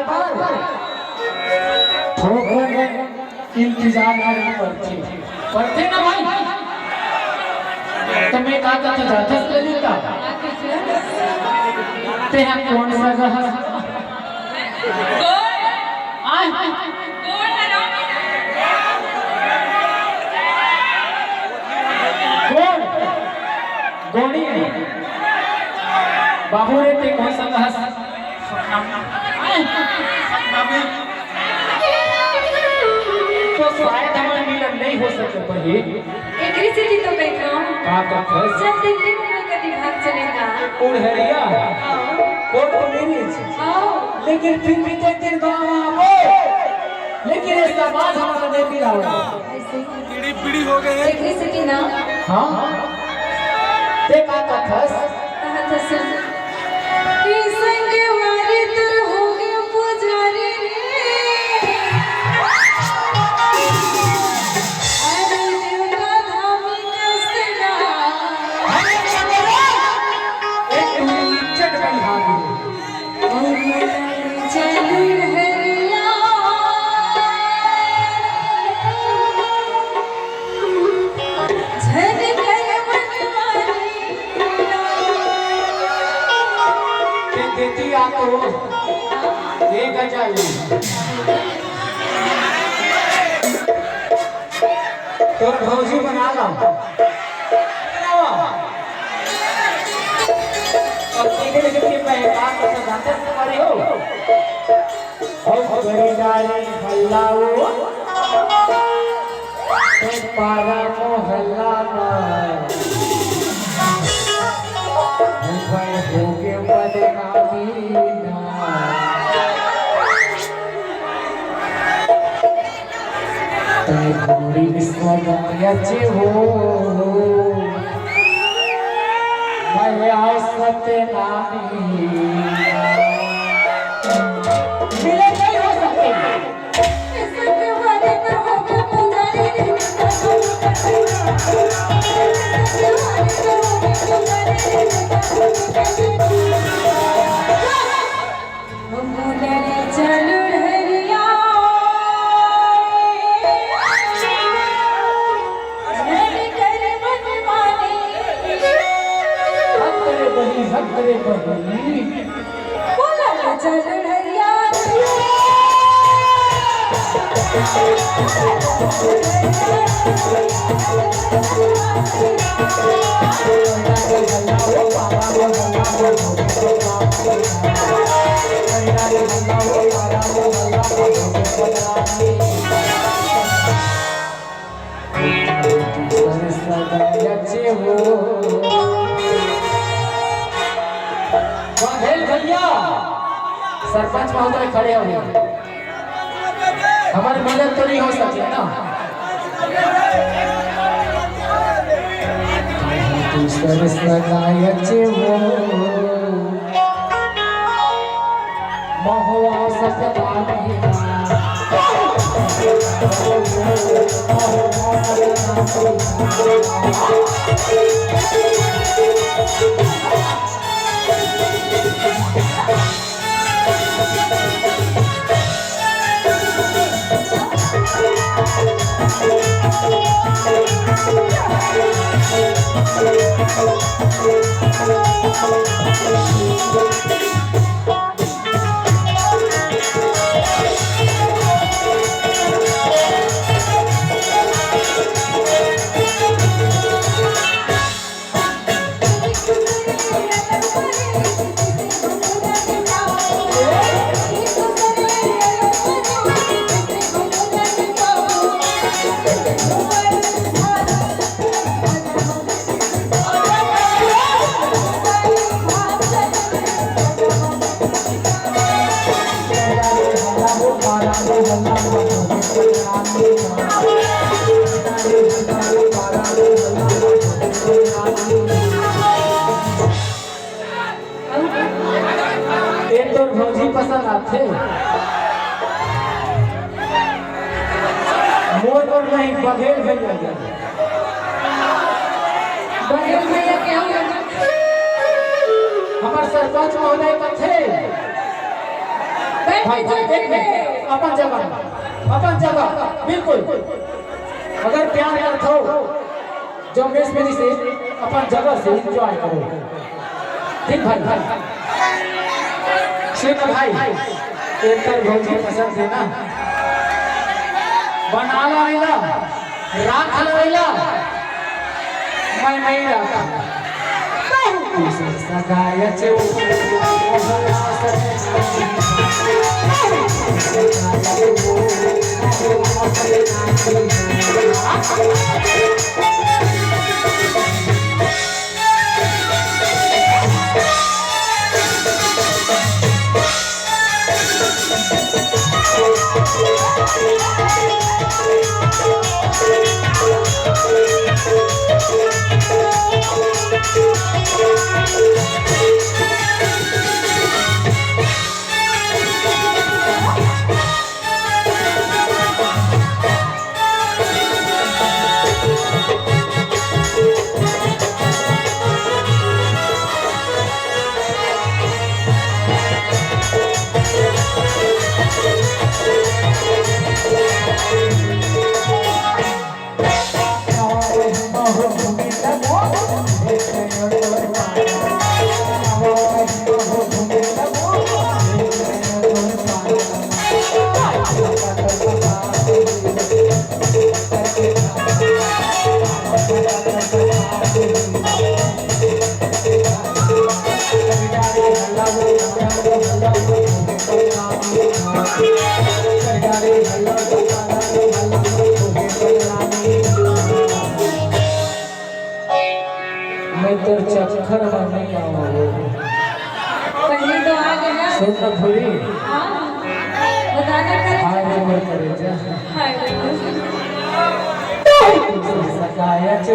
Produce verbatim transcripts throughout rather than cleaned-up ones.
पर थोकन इंतजार करना पड़थे, पड़थे ना भाई? त मैं का कथा जाथस ललिता? तेहा कोन सगा हस? आय? कोन? गोड़ी? बाबू रे, ते कोन सगा हस? तो शायद हमर मिलन नहीं हो सके बहिन। एकरे सेती तो कहिथंव। का कथस? जब दिल्ली मुंबई कति भाग चलेन गा। उड़हरिया। हाँ। Court marriage. हाँ। लेकिन फिर भी तो एक दिन गाँव आबो। लेकिन ये समाज हमारा नहीं मिलाओ। ऐसे ही। पीढ़ी पीढ़ी हो गए हैं। एकरे सेती ना। हाँ। ते का कथस? कहा था सुन। कि संगवारी तोर होगे पुजारी रे। अरे देवता धामी कस ना। अरे भगवान, एक मिनट चट गई हाथ में। ते देती आ तो एक हजार ले। तोर भौजी बना ला। अब देखे देखे कि मैं एक बात बता जानते तुम्हारी हो। हम गरीबारी हल्लाओ। पारा मोहल्ला में। भाई हो गए बदनामी ना। तै घोड़ी सगायचे हो, मैं आओ सत्यनामी। मिले नहीं हो सकते। हक रे बही, हक रे बही। बघेल भैया, सरपंच महोदय खड़े हो, हमर मिलन तो नहीं हो सके ना। दूसर सगायचे हो। महुआ सतनामी। ए तोर भौजी पसंद आथे। मोर बर नहीं, बघेल भैया के। बघेल भैया के हम हमर सरपंच महोदय कथे। भाई, भाई, एक मिनट, अपन जगह, अपन जगह, बिल्कुल। अगर प्यार करत हो, जो मिस मिनी से अपन जगह से एंजॉय करो। ठीक भाई, भाई। सुन ना भाई, एकर भौजी पसंद हे ना, बना ला आइला, राख ला आइला, मैं नहीं राखा। तू से सगाय चो। मैं तोर चक्कर में नहीं आऊँ। पहले तो आ गया। सुन ना भूरी। हाँ। बताना करे। हाय रे मोर करेजा। हाय रे मोर। सगाया चो।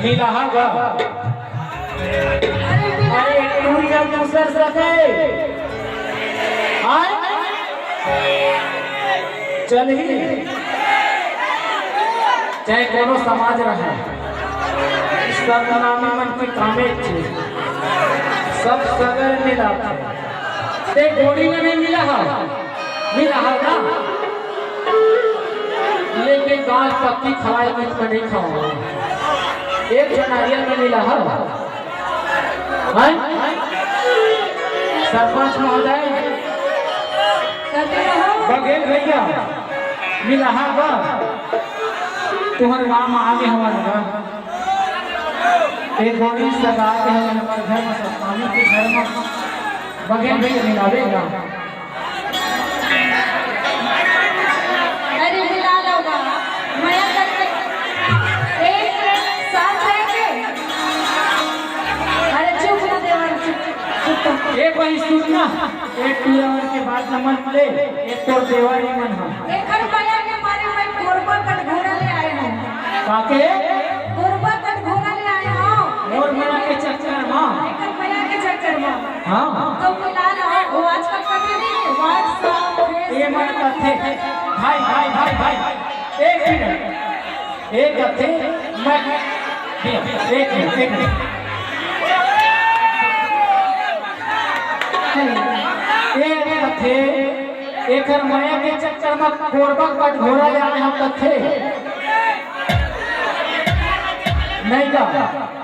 मिलाहा गा। अरे, एक टूरी अउ दूसर सके। आय? चलही। चाहे कोनो समाज रहे, सब नामी मन के कामे एक चीज, सब सगर मिलाथे। ते गोड़ी में नहीं मिला हा, मिला हा ना? लेके गाल पक्की खवाए, बीच में नहीं खाओ। एक झन नारियल में मिला हा। हैं? सरपंच महोदय, बघेल भैया, मिलाहा बा, तुहर गांव में आगे हवन बा। एक गोरी सगा के हवन, हमर घर में सतनामी के घर में बघेल भैया मिलावे बा। अरे मिला लो बा, मया करके एक साथ रहेंगे। अरे चुप ना देवर, चुप, चुप। ए भाई सुन ना, एक टूरा मन के बात न मन ले, एक तोर देवर ही मन हा। एकर मया के मारे मैं कोरबा कटघोरा ले आए हूँ। काके? कोरबा कटघोरा ले आए हंव। मोर मया के चक्कर म। एकर मया के चक्कर म। हाँ। तो मिला लो, वो आजकल कथे नहीं है, WhatsApp, ए मन Facebook। कथे। भाई, भाई, भाई, भाई। एक मिनट। एक कथे, मैं, एक मिनट, एक मिनट। एक कथे, एकर मया के चक्कर म कोरबा कटघोरा ले आए हंव कथे। नहीं का,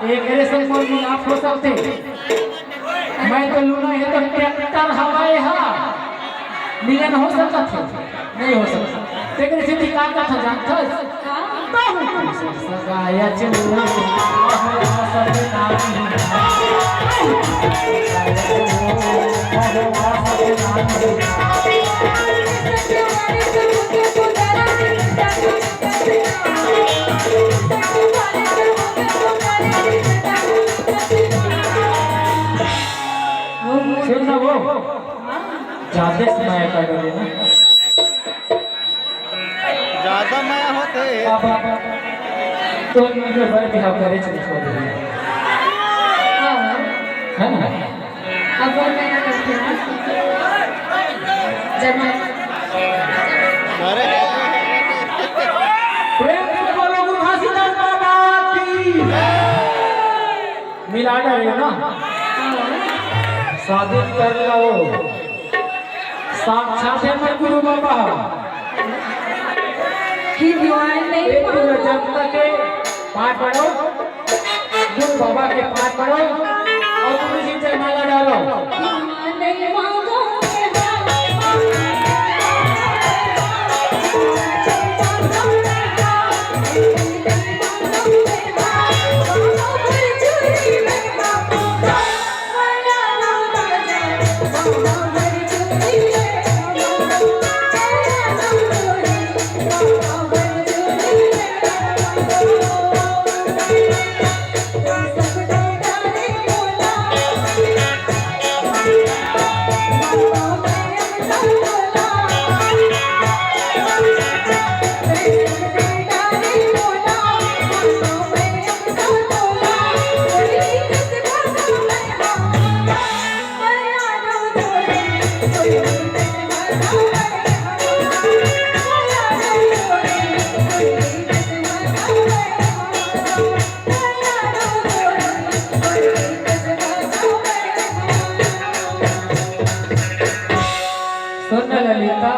एकरे से मोर मिलाप हो सकथे। मैं तो लूना हे तो ट्रैक्टर हवय हा, मिलन हो सकत हे, नहीं हो सकत। तेकरे सेती का कथा जानथस? हाँ। बहुत खुश सगाया चुरा, बहुत सपना सुन ना वो, जाते समय का डरे ना। ज्यादा मया होथे। अब तो मुझे बर बिहाव करे चली छोड़ दे। हाँ। है ना? अब वो मैं करती हूँ। जब मैं अरे। प्रेम से बोलो गुरु घासीदास बाबा की। मिला डरे ना। हाँ। शादी कर लो। साक्षात हे मोर गुरु बाबा। कि ध्यान नहीं एक पूरा पाऊंगा। जनता के पाँय पड़ो, गुरु बाबा के पाँय पड़ो अउ गुरु जी जयमाला डालो। ध्यान नहीं पाऊंगा। सुन ना ललिता,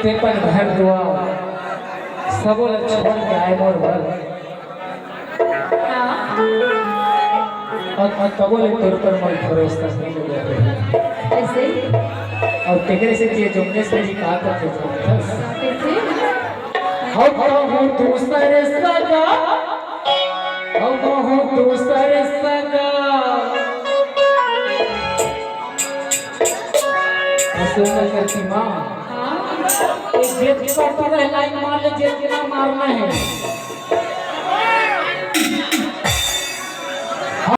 तें अपन घर दुआर सबो ल छोड़ के आए मोर बर। हाँ। अउ, अउ तबो ले तोर पर मोर भरोसा नइ लगे। ऐसे? अउ तेकरे सेती ये जुम्मेश जी का करथे जानथस? कैसे? हम कहूँ दूसर सगा, हम कहूँ दूसर सगा। सुन ना करती माँ। हाँ। ये जेठ का पूरा लाइन मार ले, जेठ ना मारना है।